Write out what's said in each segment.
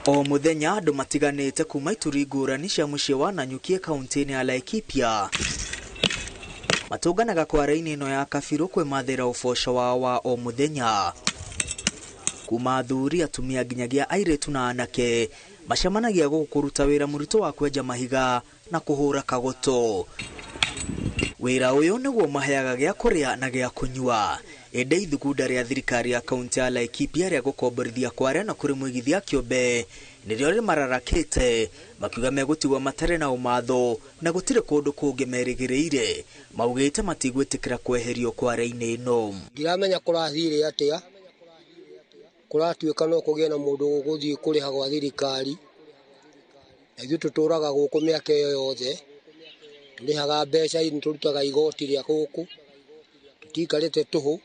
O mũthenya andũ matiganĩte kuma ituri ngũrani cia mũciĩ wa Nanyuki kaunti-inĩ ya Laikipia matũnganaga kware-inĩ ĩno ya Kabirũ kwĩmathĩra ũboco wao wa o mũthenya. Kuma athuri, atumia nginyagia airĩtu na anake macemanagia gũkũ kũruta wĩra mũritũ wa kwenja mahiga na kũhũra kagoto. Wĩra ũyũ nĩguo maheaga gĩa kũrĩa na gĩa kũnyua. Ĩndĩ ithugunda rĩa thirikari ya kaunti ya Laikipia rĩa gũkomborithia kware na kũrĩ mũigithia kĩũmbe nĩrĩo rĩmararakĩte makiuga megũtigwo matarĩ na ũmatho na gũtirĩ kũndũ kũngĩ merĩgĩrĩire. Maugĩte matigwĩtĩkĩra kweherio kware-inĩ ĩno. Ndiramenya kũrathire atĩa, kũratuĩka no kũgĩe na mũndũ ũgũthiĩ kũrĩha gwa thirikari, na ithuĩ tũtũraga gũkũ mĩaka ĩyo yothe, tũrĩhaga mbeca, nĩtũrutaga igoti rĩa gũkũ, tũtiikarĩte tũhũ,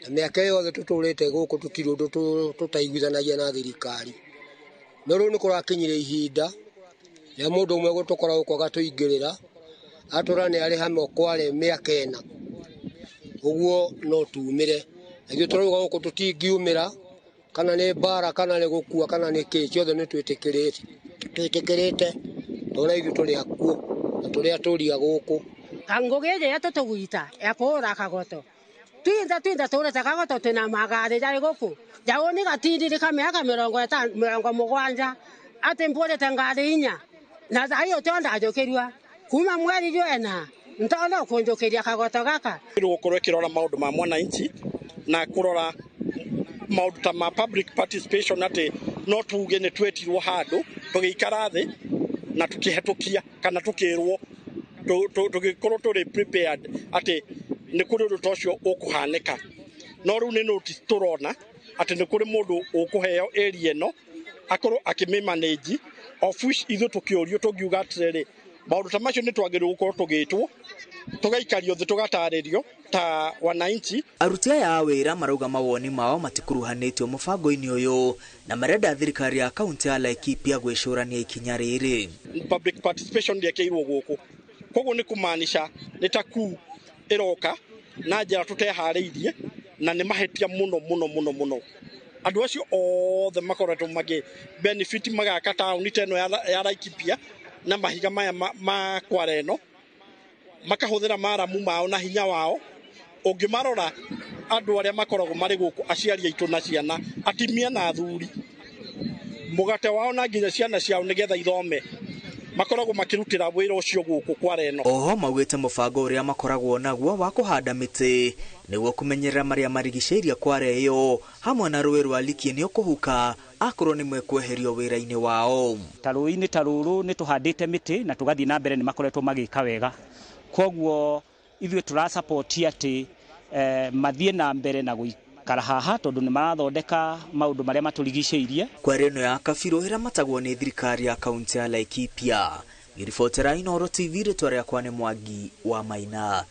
na mĩaka ĩyo yothe tũtũrĩte gũkũ tũtirĩ ũndũ tũtaiguithanagia na thirikari. No rĩu nĩ kũrakinyire ihinda rĩa mũndũ ũmwe gũtũkora gũkũ agatũingĩrĩra, atũra nĩ arĩha kware mĩaka ĩna, ũguo no tumĩre. Na ithuĩ tũrauga gũkũ tũtingiumĩra, kana nĩ mbara, kana nĩ gũkua, kana nĩ kĩ, ciothe nĩ twĩtĩkĩrĩte, twĩtĩkĩrĩte tondũ ithuĩ tũrĩ akuo na tũrĩ atũri a gũkũ. Ngũgĩ ĩrĩa tũtũgwita ya kũhũra kagoto twinda twinda tũrĩte kagoto twĩna magari jarĩ gũkũ jaũ nĩ gatindirika mĩaka 50 70 atĩ mbũrĩte ngari inya na thaa iyo tio ndanjũkĩrua kuma mweri ena ntona kũnjũkĩria kagoto gaka. Gũkorwo ĩkĩrora maũndũ ma mwananchi na kũrora maũndũ ta ma public participation, atĩ no tuge nĩ twetirwo handũ tũgĩikara thĩ na tũkĩhetũkia kana tũkĩrwo tũgĩkorwo tũrĩ prepared atĩ nĩ kũrĩ ũndũ ta ũcio ũkũhanĩka. No rĩu nĩ notice tũrona atĩ nĩ kũrĩ mũndũ ũkũheo area ĩno akorwo akĩmĩ manage, of which ithuĩ tũkĩũrio tũngiuga atĩrĩrĩ, maũndũ ta macio nĩ twagĩrĩirwo gũkorwo tũgĩtwo tũgaikario thĩ tũgatarĩrio ta wananchi. Aruti aya a wĩra marauga mawoni mao matikuruhanĩtio mũbango-inĩ ũyũ na marenda thirikari ya kaunti ya Laikipia gwĩcũrania ikinya rĩrĩ. Public participation ndĩekĩirwo gũkũ, koguo nĩ kũmaanisha nĩ ta kuu ĩroka na njĩra tũteharĩirie, na nĩ mahĩtia mũno mũno mũno mũno. Andũ acio othe makoretwo magĩ benefit magaka taũni ta ĩno ya Laikipia na mahiga maya ma kware ĩno, makahũthĩra maramu mao na hinya wao. Ũngĩmarora andũ arĩa makoragwo marĩ gũkũ, aciari aitũ na ciana, atimia na athuri, mũgate wao na nginya ciana ciao nĩgetha ithome, makoragwo makĩrutĩra wĩra ũcio gũkũ kware ĩno. Oho maugĩte mũbango ũrĩa makoragwo naguo wa kũhanda mĩtĩ nĩguo kũmenyerera marĩa marigicĩirie kware ĩyo hamwe na rũĩ rwa Likie nĩ ũkũhuka akorwo nĩ mekweherio wĩra-inĩ wao. Ta rũĩ-inĩ ta rũrũ nĩ tũhandĩte mĩtĩ na tũgathiĩ na mbere, nĩ makoretwo magĩka wega, koguo ithuĩ tũrasapoti atĩ mathiĩ na mbere na gũikara haha tondũ nĩ marathondeka maũndũ marĩa matũrigicĩirie. Kware ĩno ya Kabirũ ĩramatagwo nĩ thirikari ya kaunti ya Laikipia. Ngĩribotera Inooro TV, rĩtwa rĩakwa nĩ Mwangi wa Maina.